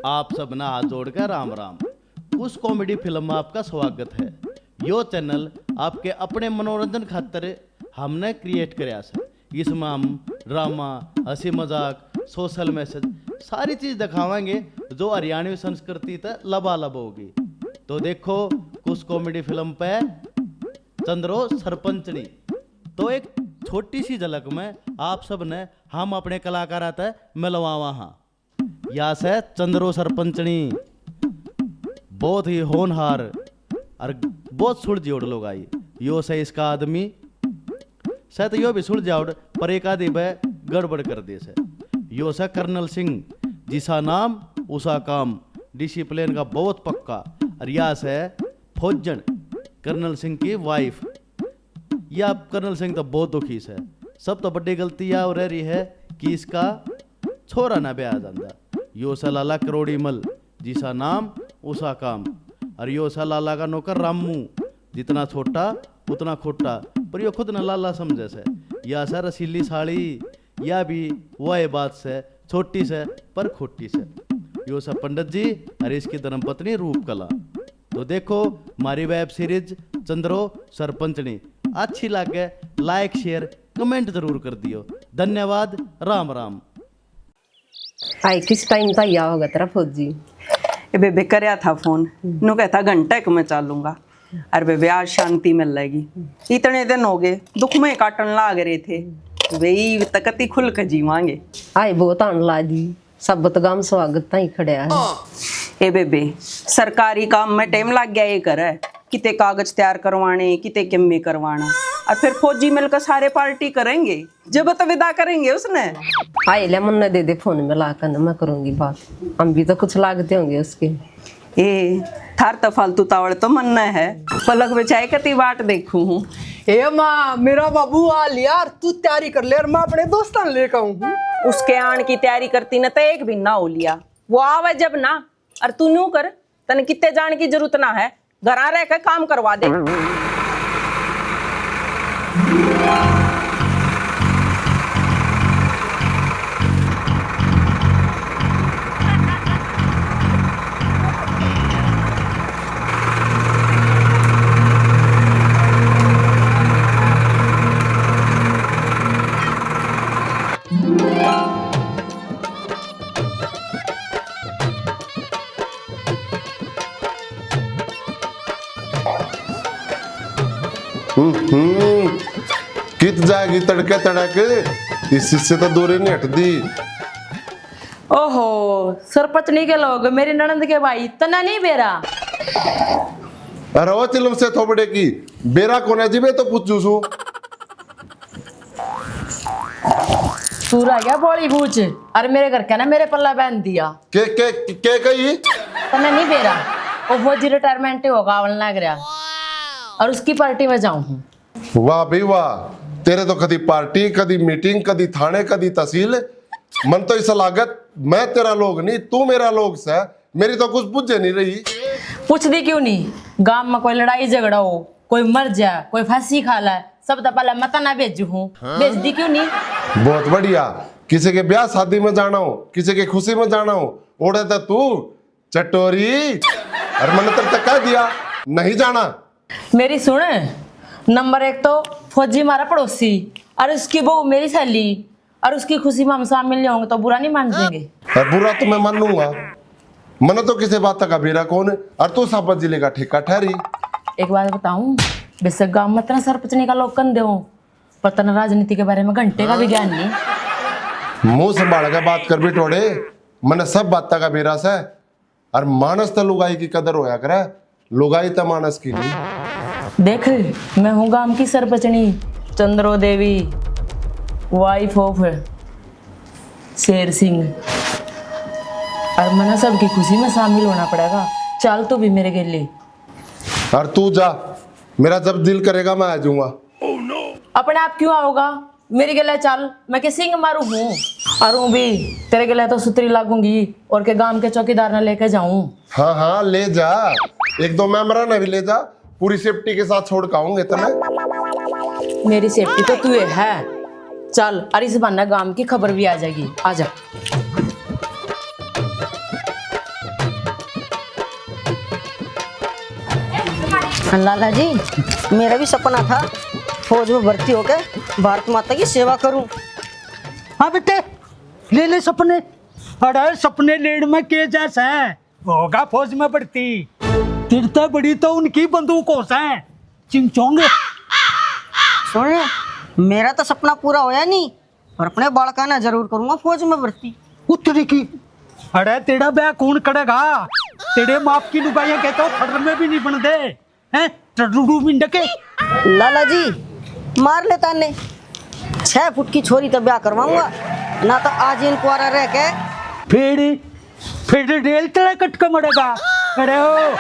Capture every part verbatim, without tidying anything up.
आप सब ना हाथ जोड़ के राम राम। कुछ कॉमेडी फिल्म में आपका स्वागत है। यो चैनल आपके अपने मनोरंजन खातर हमने क्रिएट करया सै। इसमें हम ड्रामा, हंसी मजाक, सोशल मैसेज, सारी चीज दिखावांगे जो हरियाणवी संस्कृति तै लबालब होगी। तो देखो कुछ कॉमेडी फिल्म पे चंद्रो सरपंचनी। तो एक छोटी सी झलक में आप सब ने हम अपने कलाकारा तै मिलवावा हाँ। या सै चंद्रो सरपंचनी, बहुत ही होनहार और बहुत सुलझी होड़ लोग आई। यो सै इसका आदमी, सै तो यो भी सुलझा होड़, पर एक आधी बह गड़बड़ कर दे सै। यो सै कर्नल सिंह, जिसा नाम उसा काम, डिसिप्लिन का बहुत पक्का। और या सै फौजन, कर्नल सिंह की वाइफ। या कर्नल सिंह तो बहुत दुखी सै। सब तो बड़ी गलती या हो रही है कि इसका छोरा ना ब्याह जांदा। यो सै लाला करोड़ी मल, जिसा नाम उसा काम। और यो सै लाला का नौकर रामू, जितना छोटा उतना खोटा, पर यो खुद न लाला समझे सै। या सै रसीली साली, या भी वह बात सै, छोटी सै पर खोटी सै। यो सै पंडित जी और इसकी धर्मपत्नी रूपकला। तो देखो हमारी वेब सीरीज चंद्रो सरपंचनी, अच्छी लागे लाइक शेयर कमेंट जरूर कर दियो। धन्यवाद, राम राम। आई किस टाइम तक या होगा तेरा फौजी? ए बेबे करया था फोन, नु कहता घंटा एक में चालूंगा। अरे बेबे आज शांति मिल लेगी, इतने दिन हो गए दुख में काटन लाग रहे थे। वे तक कति खुल के जीवांगे। आई बहुत आन ला दी, सब तो गाम स्वागत ताई खड़ा है। ए बेबे, सरकारी काम में टाइम लग गया ये करे, किते कागज तैयार करवाने, किते किम्मे करवाना, और फिर फौजी मिलकर सारे पार्टी करेंगे। जब तो विदा करेंगे उसने। हाय ले, मुन्ने दे दे फोन में लाकर, मैं करूंगी बात। हम भी तो कुछ लागते होंगे उसके। ए, थार तो फालतू तावड़ तो मन्ने है। पलक बिछाए कती बाट देखूं हूँ। ए माँ, मेरा बाबू आ लिया और तू तैयारी कर ले और मैं अपने दोस्तां लेकर आऊँ हूँ। उसके आन की तैयारी करती न तो एक भी ना हो लिया। वो आवे जब ना, और तू न्यू कर, तने कितने जान की जरूरत ना है। घरा रह के काम करवा दे। हम्म, कित जाएगी तड़के तड़क, इस से तो दूर ही नहीं हटती। ओहो, सरपंचनी के लोग, मेरी ननद के भाई, तन्ने नहीं बेरा। अरे ओ चिलम से थोबड़े की, बेरा कोने जी, मैं तो पूछू सू। तू रह गया बोली बूच, अरे मेरे घर के ना मेरे पल्ला बांध दिया। के के के कही? तन्ने नहीं बेरा, ओ फौजी रिटायरमेंट होगा, आवल ना गया, और उसकी पार्टी में जाऊं हूँ। वाह भाई वाह, तेरे तो कदी पार्टी, कदी मीटिंग, कदी थाने, कदी तहसील। मन तो इसा लागत मैं तेरा लोग नहीं, तू मेरा लोग सै। मेरी तो कुछ बुझे नहीं रही। पूछदी क्यों नहीं? गांव में कोई लड़ाई झगड़ा हो, कोई मर जा, कोई फांसी खा ले, सब तो पहले मैं तन्ने भेजू हूँ। भेजदी क्यों नहीं? बहुत बढ़िया। किसी के ब्याह शादी में जाना हो, किसी की खुशी में जाना हो, ओड़े तो तू चटोरी। और मैंने तेरे तक कह दिया, नहीं जाना। मेरी सुन, नंबर एक तो फौजी हमारा पड़ोसी, और उसकी बहू मेरी सहेली, और उसकी खुशी में हम शामिल नहीं होंगे तो बुरा नहीं मान देंगे। और बुरा तो मैं मानूंगा, मने तो किसी बात का बेरा कौन। और तू साबत जिले का ठेका ठहरी। एक बात बताऊं, बेशक गांव में इतना सरपंचनी का लोग कंदे हो, पर तन्ने राजनीति के बारे में घंटे का भी ज्ञान नहीं। मुंह संभाल के बात कर बिटोड़े, मने सब बात का बेरा सै। और मानस त लुगाई की कदर होया करे, लुगाई त मानस की नहीं। देख, मैं हूँ गांव की सरपंचनी चंद्रो देवी, वाइफ ऑफ शेर सिंह, और मना सबकी खुशी में शामिल होना पड़ेगा। चल तू भी मेरे गेले। और तू जा, मेरा जब दिल करेगा मैं आ जाऊंगा। अपने आप क्यों आओगा? मेरे गेले चल, मैं के सिंग मारू हूँ। और हूँ भी तेरे गेले तो सुतरी लागूंगी और के गांव के चौकीदार ने लेके जाऊं। हाँ हाँ, ले जा, एक दो मेंबरा ने भी ले जा, पूरी सेफ्टी के साथ छोड़ के आऊंगे तने। मेरी सेफ्टी तो तू है। चल, और इस बहाने गांव की खबर भी आ जाएगी। आ जा। लाला जी, मेरा भी सपना था फौज में भर्ती होकर भारत माता की सेवा करूं। हाँ बेटे, ले ले सपने। अरे सपने लेण में के जा सै, होगा फौज में भर्ती। तेरे ते बड़ी तो उनकी बंदूक हो सै, चिंग चोंग। सुन, मेरा तो सपना पूरा होया नहीं, पर अपने बालका ने जरूर करूंगा फौज में भर्ती। उतरी की। अरे तेरा ब्याह कौन करेगा? तेरे माप की लुगाइयां कहते हो फर्र में भी नहीं बन दे। हैं टडुडू मिंडके। लाला जी, मार ले ताने। छह फुट की छोरी तो ब्याह करवाऊंगा, ना तो आज इन कुआरा रह के। फिर फिर रेल तले कट के मरेगा। अरे ओ,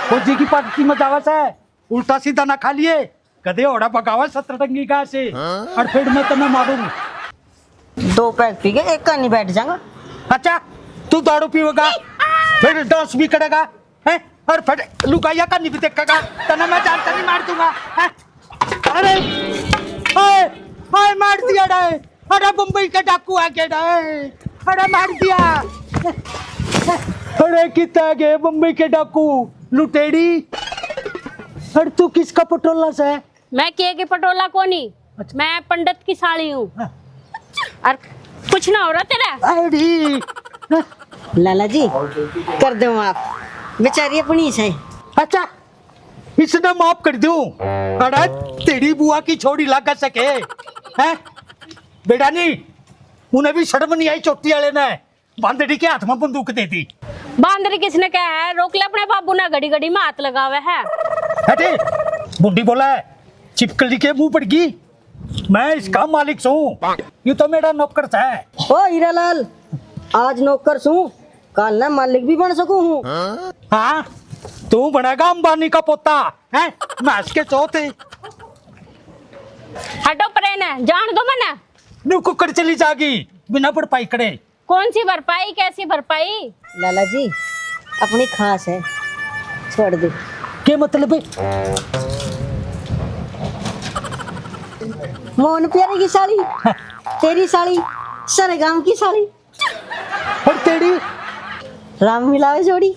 फौजी की पार्टी में जावा से, उल्टा सीधा ना खा लिए। कदे ओड़ा बगावा सतरंगी गा से, और फिर मैं तन्ने मारूंगा। दो पैग पी के एक का नहीं बैठ जाऊंगा। अच्छा, तू दारू पीवेगा, फिर डांस भी करेगा, हैं? और फिर लुगाइया का नहीं भी देखेगा। तन्ने मैं जानता नहीं मार दूंगा, हैं? अरे, ओए, ओए, मार दिया रे। अरे बम्बई के डाकू आ गए रे। अरे मार दिया। अरे कितना आ गए बम्बई के डाकू, लुटेरी। अरे तू किसका पटोला से? मैं के के पटोला कोनी, अच्छा। मैं पंडित की साली हूँ। हाँ। और कुछ ना हो रहा तेरा। अरे। लाला जी, कर दो माफ, बेचारी अपनी से। अच्छा, इसने माफ कर दूं? अरे, तेरी बुआ की छोरी लागा सके, हैं? बेटा नहीं, उन्हें भी शर्म नहीं आई चोटी वाले ने। बांदड़ी के हाथ में बंदूक दे दी। बांदड़ी किसने कहा है? रोक ले अपने बाबू ने, घड़ी घड़ी में हाथ लगावे है। हटे, बुंडी बोला है, चिपकली के मुंह पड़ गई। मैं इसका मालिक सूं, ये तो मेरा नौकर है। ओ हीरालाल, आज नौकर सूं, काल ना मालिक भी बन सकूं हूँ। हाँ, तू बनेगा अंबानी का पोता, हैं? मैं इसके चौथ है। हटो परे ने, जान दो मने। न्यू कुकड़ चली जागी बिना भरपाई करे। कौन सी भरपाई, कैसी भरपाई? लाला जी, अपनी खास है, छोड़ दे। के मतलब है? मोहन प्यारे की साली, तेरी साली, सारे गांव की साली। और तेरी? राम मिलावे जोड़ी।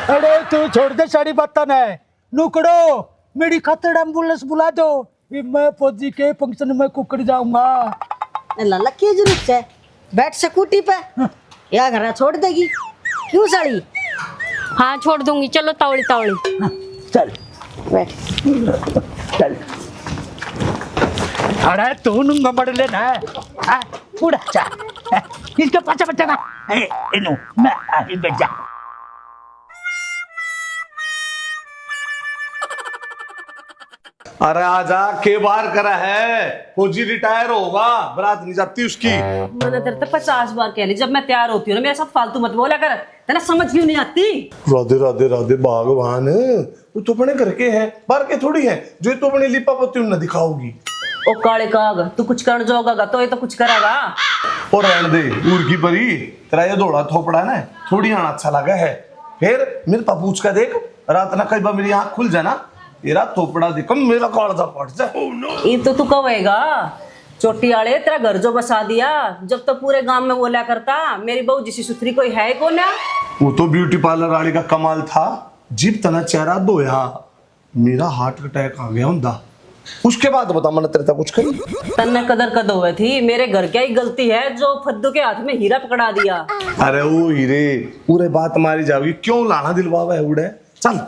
अरे तू छोड़ दे सारी बातां ने। नुकड़ो, मेरी खातिर एम्बुलेंस बुला दो। ये मैं फौजी के फंक्शन में कुकड़ जाऊंगा। ए लाला, के जरूरत है? बैठ स्कूटी पे। हाँ। या घर छोड़ देगी। क्यों साली? हाँ, छोड़ दूंगी। चलो तावली तावली। हाँ, चल। बैठ। चल। अरे तू नूंगा मड़ लेना। हाँ, उड़ा चा। इसके पाछे बच्चा ना। ए, इनु, मैं आगे बैठ जा। अरे आजा, के बार करा है? फौजी रिटायर होगा, बारात नहीं जाती उसकी। मैंने तेरे ते पचास बार कह ली, जब मैं तैयार होती हूँ ना, मेरे साथ फालतू मत बोला कर। तेरा समझ क्यों नहीं आती? राधे, राधे, राधे भगवान, तू तो अपने घर के है, बाहर के थोड़ी है, जो तू अपनी लीपा पोती उन्हें दिखाओगी। ओ काले काग, तू कुछ करने जोगा तो ये तो कुछ करेगा। और रहने दे, ऊर की परी, तेरा ये धोला थोपड़ा ना थोड़ी आना अच्छा लगा है। फिर मेरे पा पूछ का देख, रात ना कई बार मेरी आंख खुल जाना, तेरा थोपड़ा देखो, मेरा कालजा फट जा। ये तो तू कहेगा, चोटी आले, तेरा घर जो बसा दिया, जब तो पूरे गांव में बोला करता, मेरी बहू जिसी सुथरी कोई है ही कोना। वो तो ब्यूटी पार्लर वाली का कमाल था, जिब तना चेहरा धोया, मेरा हार्ट अटैक आ गया हुंदा। उसके बाद बता, मैंने तेरे तक कुछ कही? तन्ने कदर कद होवे थी, मेरे घर क्या ही गलती है जो फद्दू के हाथ में हीरा पकड़ा दिया। अरे ओ हीरे, पूरे बात मारी जाओगी, क्यों लाना दिलवावे है उड़े? चल।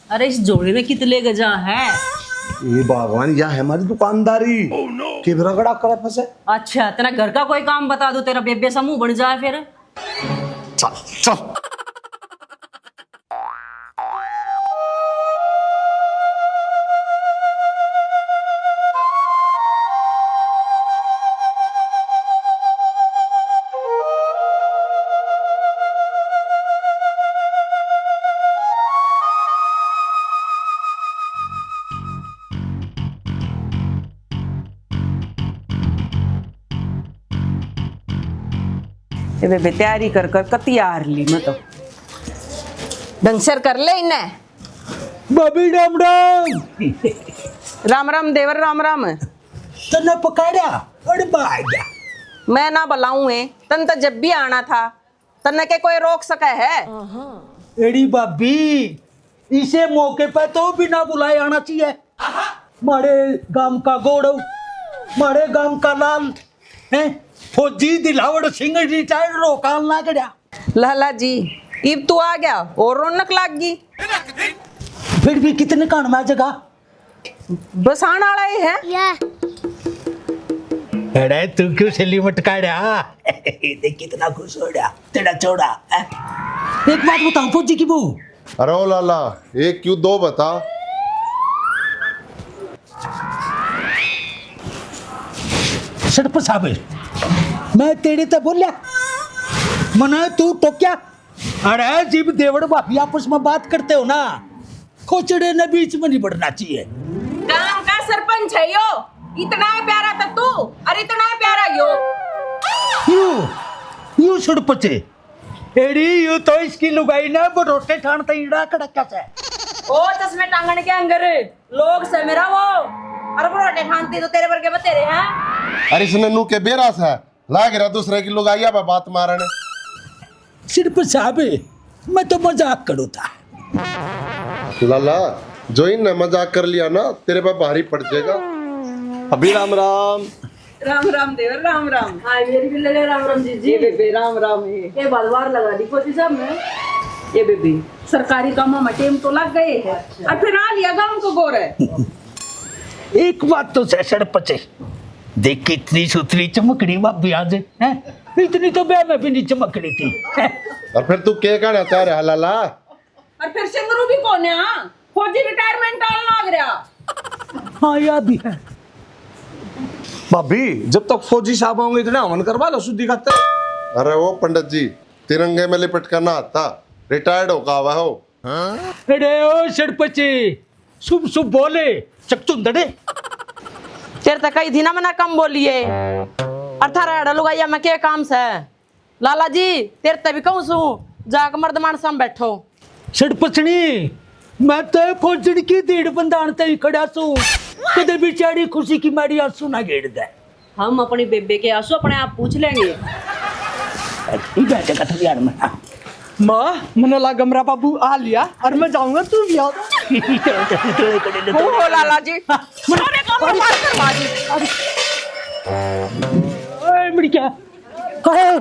अरे इस झोले में कित लेके जा है? ये भगवान, या है हमारी दुकानदारी। के रगड़ा करे फंसे। अच्छा, तेरा घर का कोई काम बता दो, तेरा बेबे सा मुंह बन जाए फिर। चल, चल। ए बेबे, तैयारी कर कर कती हार ली मैं तो। ढंग से कर ले इन्हें। भाभी राम राम। राम राम देवर, राम राम। तन्ने पकड़या? अरे भाई। मैं ना बुलाऊं है, तन तो जब भी आना था, तन्ने के कोई रोक सके है? एड़ी भाभी, इसे मौके पे तो बिना बुलाए आना चाहिए। मारे गांव का गौरव, मारे गांव का लाल, हैं? फौजी दिलावर सिंह रिटायर्ड रोकान लाग गया। लाला जी, इब तू आ गया और रौनक लाग गई। फिर भी कितने कान में जगह? बस आने वाला ही है। या। अरे, तू क्यों सिली मटका रहा? देख, कितना खुश हो रहा तेरा छोरा, हैं? एक बात बताऊं, फौजी की बहू। अरे ओ लाला, एक क्यों दो बता। सड़प साहब, मैं तेरे ते बोलिया, मने तू टोक्या। अरे, जिब देवर भाभी आपस में बात करते हो ना, खोचड़े ने बीच में नहीं बढ़ना चाहिए। गांव का सरपंच है यो, इतना है प्यारा तो तू और इतना है प्यारा यो। यू, यू सड़पचे। एड़ी, यू तो इसकी लुगाई ने बरोटे ठाण ते ईड़ा कड़क्या से। ओ चश्मे टांगण के अंगर लोग से मेरा वो, और बरोटे ठाणती तो तेरे वर्गे बतेरे हैं। अरे इसने नू के बेरा से लाग रहा दूसरे की लुगाइया पे बात मारने। सिर्फ साहब, मैं तो मजाक करूँ था। लाला, जो इनने मजाक कर लिया ना, तेरे पे भारी पड़ जाएगा। अभी राम राम। राम राम देवर, राम राम। हाँ, मेरी भी ले ले राम राम जी जी। ये बेबे, राम राम। ये ये बाल बार लगा दी फौजी साहब ने। ये बेबे, सरकारी कामों में टेम तो लग गए है। अच्छा। और फिर आ लिया गांव को गोर है। एक बात तो सै सड़पचे, देख कितनी सुथरी चमकड़ी भाभी आज, हैं? इतनी तो ब्याह में भी नहीं चमकड़ी थी, हैं? और फिर तू के कहना चाह रहा लाला? और फिर सिंगरू भी कौन है, हाँ? फौजी रिटायरमेंट आन लाग रहा। हाँ, यह भी है। भाभी, जब तक फौजी साहब आओगे इतने हवन करवा लो शुद्धि खातर। अरे वो पंडित जी, तिरंगे में लिपट कर ना आता, रिटायर्ड होकर आवा हो। अरे ओ सड़पचे, शुभ शुभ बोले, चकचुंदड़े। तेरे तक कही थी ना, मना कम बोलिए। और थारा एड़ा लुगाइया में के काम से? लाला जी, तेरे ते भी कहूं सूं, जाके मर्द मानसा में बैठो। सड़पचनी, मैं तो फौजन की धीड़ बंधान ते ही खड़ा सूं। कदे बेचारी खुशी की मारी आंसू ना गेड़ दे। हम अपनी बेबे के आंसू अपने आप पूछ लेंगे। बैठे का तो यार मैं। माँ, मने लाग मेरा बाबू आ लिया और मैं जाऊंगा, तू भी आ। ओ लाला जी, सारे काम हमारे करवा दी। ओए, मर गया। हाय,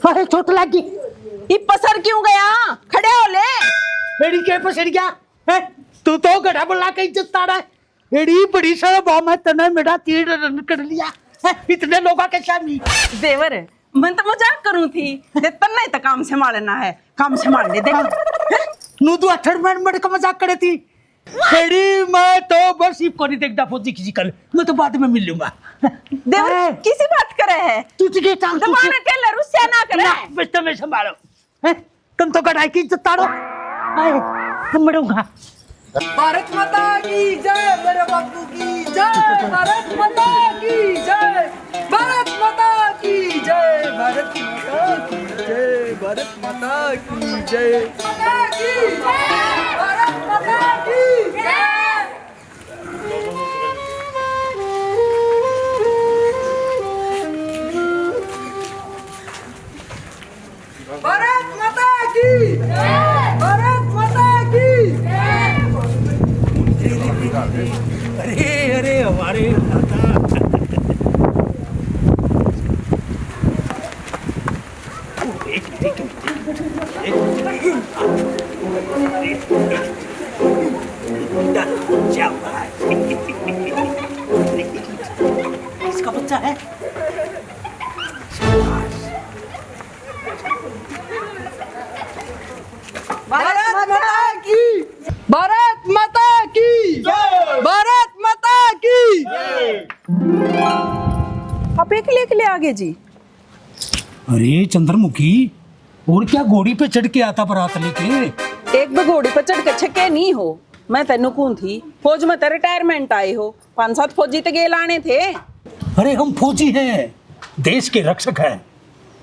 हाय, चोट लग गई। ये पसर क्यों गया? खड़े हो ले। मेरी के पसर गया? हैं? तू तो घड़ा बुला के इज्जत ताड़ा है। एड़ी बड़ी शर्म आ, मैं तने मेरा तीर रन कर लिया। हैं? इतने लोगों के सामने। देवर, मैं तो मजाक करूं थी। ते तन्ने तो काम संभालना है, काम संभाल ले दे। हाँ। हैं? नू तू अठड़ मड़ मड़ के मजाक करे थी। एड़ी, मैं तो बस इब कोनी देखदा फौजी किसी कल, मैं तो बाद में मिल लूंगा। देवर, हैं? किसी बात करे है? तू ठीक है, टांग तू दोबारा ठीक है। टेलर उससे ना करे। ना, बस तमे संभालो। हैं? तुम तो कढ़ाई की इज्जत ताड़ो। आए, हम मरूंगा। भारत माता की जय, मेरे बापू की जय। भारत माता की जय, भारत माता की जय, भारत माता की जय, भारत माता की जय। माता की जय, भारत माता की जय। भारत माता की, भारत माता की। अरे, अरे, हमारे दादा। एक, एक, एक, एक, इसका बच्चा है। भारत माता की, भारत माता की, भारत माता की। आप एकले एकले आगे जी। अरे चंद्रमुखी, और क्या घोड़ी पे चढ़ के आता बारात लेके? एक भी घोड़ी पे चढ़ के छके नहीं हो। मैं तेनू कौन थी, फौज में तो रिटायरमेंट आए हो, पांच सात फौजी तो गेल आने थे। अरे हम फौजी हैं, देश के रक्षक हैं,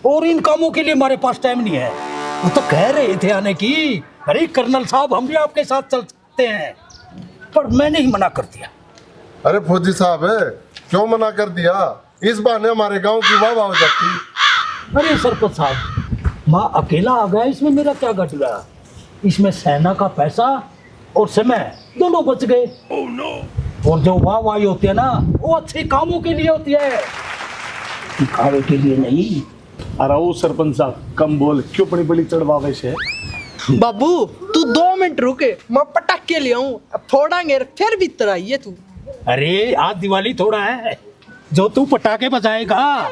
और इन कामों के लिए हमारे पास टाइम नहीं है। वो तो कह रहे थे आने की, अरे कर्नल साहब, हम भी आपके साथ चल सकते हैं, पर मैंने ही मना कर दिया। अरे फौजी साहब, क्यों मना कर दिया? इस बहाने हमारे गांव की वाह वाह हो जाती। अरे सरपंच साहब, मैं अकेला आ गया, इसमें मेरा क्या घट गया? इसमें सेना का पैसा और समय, दोनों बच गए। Oh no! और जो वाह वाही होती है ना, वो अच्छे कामों के लिए होती है, दिखावे के लिए नहीं। अरे ओ सरपंच साहब, कम बोल, क्यों अपनी बलि चढ़वावे से? बाबू, तू दो मिनट रुक, मैं पटाखे ले आऊं, फोड़ांगे, फिर भीतर आइए तू। अरे, आज दिवाली थोड़ा है जो तू पटाखे बजाएगा?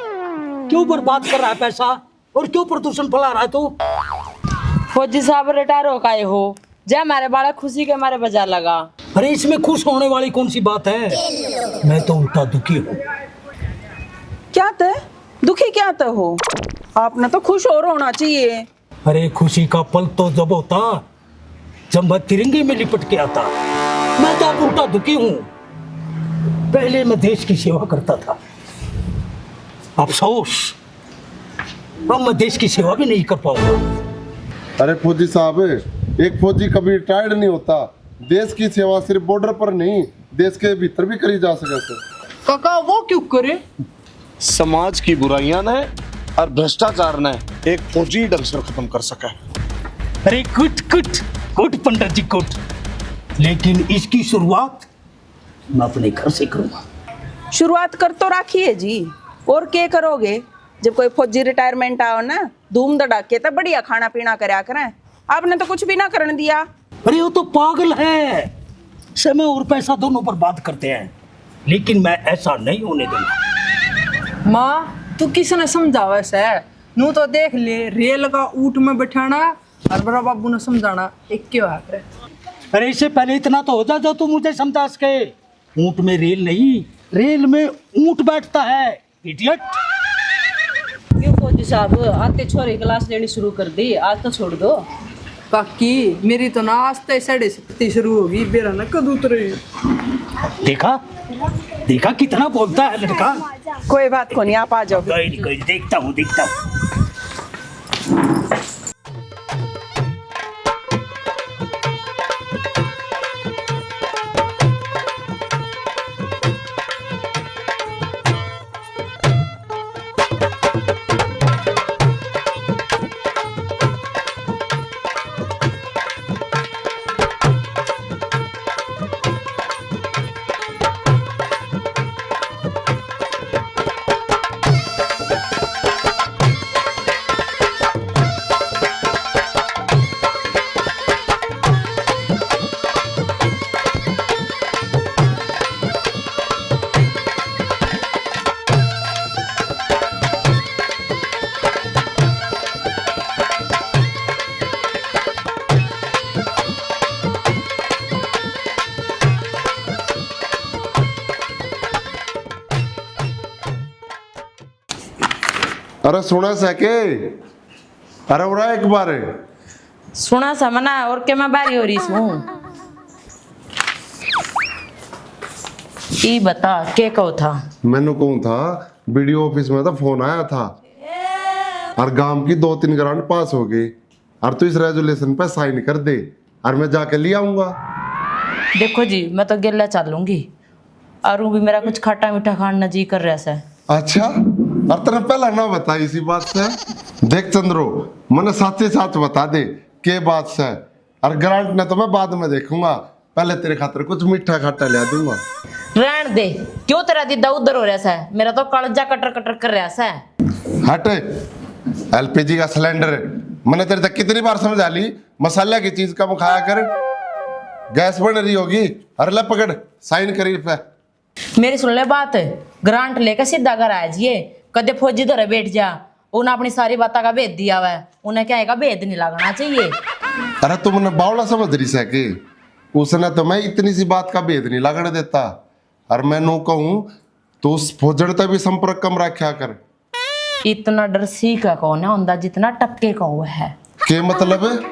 क्यों बर्बाद कर रहा है पैसा और क्यों प्रदूषण फैला रहा है तू? फौजी साहब, रिटायर होकर आए हो, जै म्हारे बालक खुशी के मारे बजा लगा। अरे, इसमें खुश होने वाली कौन सी बात है? मैं तो उल्टा दुखी हूँ। क्या तै दुखी क्या तै हो? आपने तो खुश और होना चाहिए। अरे, खुशी का पल तो जब होता, जब मैं तिरंगे में लिपट के आता। मैं तो अब उल्टा दुखी हूँ। पहले मैं देश की सेवा करता था, अफसोस, अब मैं देश की सेवा भी नहीं कर पाऊंगा। अरे फौजी साहब, एक फौजी कभी रिटायर्ड नहीं होता। देश की सेवा सिर्फ बॉर्डर पर नहीं, देश के भीतर भी करी जा सके सै। काका, वो क्यों करे? समाज की बुराइयां ने और भ्रष्टाचार ने एक फौजी ढंग से खत्म कर सके। अरे कुट कुट कुट पंडित जी कुट, लेकिन इसकी शुरुआत मैं अपने घर से करूंगा। शुरुआत कर तो राखी है जी, और के करोगे? जब कोई फौजी रिटायरमेंट आओ ना, धूम धड़ाके तो बढ़िया खाना पीना करया करें। आपने तो कुछ भी ना करण दिया। अरे, वो तो पागल है। समय और पैसा दोनों बर्बाद करते हैं, लेकिन मैं ऐसा नहीं होने दूंगा। माँ, तू किसने समझावे सै? नू तो देख ले, रेल का ऊँट में बैठाना और बड़ा बाबू ने समझाना एक क्यों है? अरे, इससे पहले इतना तो हो जा जो तू मुझे समझा सके। ऊँट में रेल नहीं, रेल में ऊँट बैठता है, इडियट। क्यों फौजी साहब, आते छोरे क्लास लेनी शुरू कर दी, आज तो छोड़ दो। काकी, मेरी तो ना आज तक साढ़े सत्ती शुरू होगी, बेरा ना कद उतरे। देखा, देखा कितना बोलता है लड़का। कोई बात को नहीं, आप आ जाओ। कोई नहीं, कोई नहीं, देखता हूँ, देखता हूँ। अरे सुना सै के? अरे उरा एक बार। सुना सै मना, और के मैं बारी हो रही सूं। ई बता, के कहो था? मैंने कहूँ था, बीडीओ ऑफिस में तो फोन आया था और गांव की दो तीन ग्रांट पास हो गई। और तू इस रेजोल्यूशन पे साइन कर दे और मैं जाके ले आऊंगा। देखो जी, मैं तो गेला चालूंगी और वो भी मेरा कुछ खट्टा मीठा खाण ना जी कर रहा सै। अच्छा, और तने पहला ना बताई इसी बात से? देख चंद्रो, मने साचे साच बता दे, के बात से? और ग्रांट ने तो मैं बाद में देखूंगा, पहले तेरे खातर कुछ मीठा खाटा ला दूंगा। रहन दे, क्यों तेरा दीदा उधर हो रहा सै? मेरा तो कालजा कटर कटर कर रहा सै। हट, एलपीजी का सिलेंडर, मैंने तेरे तक कितनी बार समझा ली, मसाला की चीज कम खाया कर, गैस बन रही होगी। अरे ले पकड़, साइन कर इस पे। मेरी सुन ले बात, ग्रांट लेके सीधा घर आ जाइए, कदे फौजी धोरे बैठ जा, उन्हें अपनी सारी बातों का भेद दिया हुआ है, उन्हें क्या है का भेद नहीं लगना चाहिए। अरे तुमने बावला समझ रही सै के? उसने तो मैं इतनी सी बात का भेद नहीं लगने देता। और मैं नू कहूँ तो उस फौजड़ तै भी संपर्क कम रखा कर। इतना डर सी का कौन है होंदा जितना टक्के का हुआ है। के मतलब?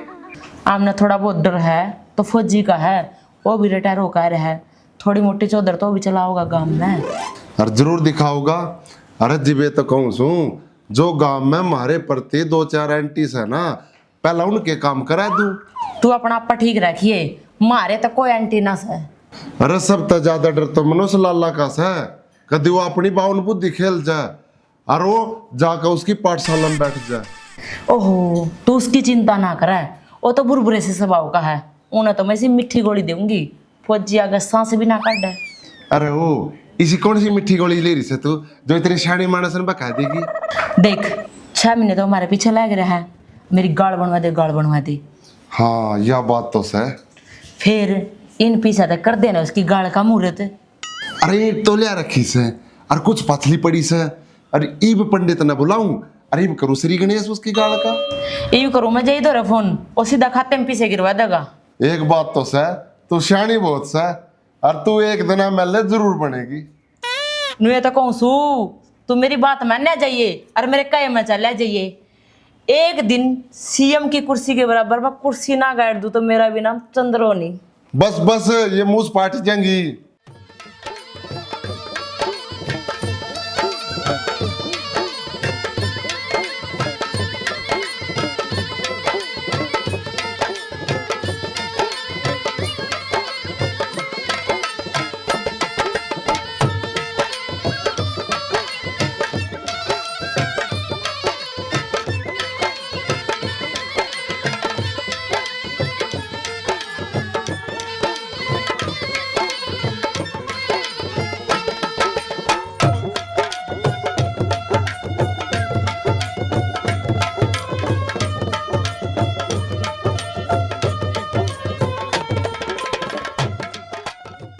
आमने थोड़ा बहुत डर है तो फौजी का है, वो भी रिटायर होकर है, थोड़ी मोटी चौधर तो भी चलाओगा गांव में। और जरूर दिखाओगा। अरे जिबे तो कहूँ सूं, जो गांव में म्हारे प्रति दो चार एंटी सै ना, पहला उनके काम करा दूं। तू अपना आपा ठीक रखिए, म्हारे तो कोई एंटी ना सै। अरे सब तो ज्यादा डर तो मनोज लाला का सै, कदी वो अपनी बावन बुद्धि खेल जाए और वो जाकर उसकी पाठशाला में बैठ जाए। ओहो, तू उसकी चिंता ना करे, वो तो बुरबुरे से स्वभाव का है, उन्हें तो मैं इसी मीठी गोली दूंगी, फौजी आगे सांस भी ना काटे। अरे ओ, इसी कौन सी मीठी गोली ले रही से तू, जो इतने सियाणे माणस ने बका देगी? देख, छह महीने तो हमारे पीछे लग रहा है, मेरी गाल बनवा दे, गाल बनवा दे। हाँ, यह बात तो सै। फिर इन पीछा तक कर देना उसकी गाल का मुहूर्त। अरे ईंट तो लिया रखी से, और कुछ पथली पड़ी से, और ईब पंडित ने बुलाऊं, और ईब करूं श्री गणेश उसकी गाल का। ईब करूं मैं जाई दो रे फोन, और सीधा खाते में पीछे गिरवा देगा। एक बात तो सै, तू सियाणी बहुत सै, और तू एक दिन एमएलए जरूर बनेगी। नुए तो कहूं सू, तू मेरी बात मान्या जाइए और मेरे कहे में चला जाइए। एक दिन सीएम की कुर्सी के बराबर मैं कुर्सी ना गाड़ दूं तो मेरा भी नाम चंद्रो नहीं। बस बस, ये मूस पाट जाएंगी।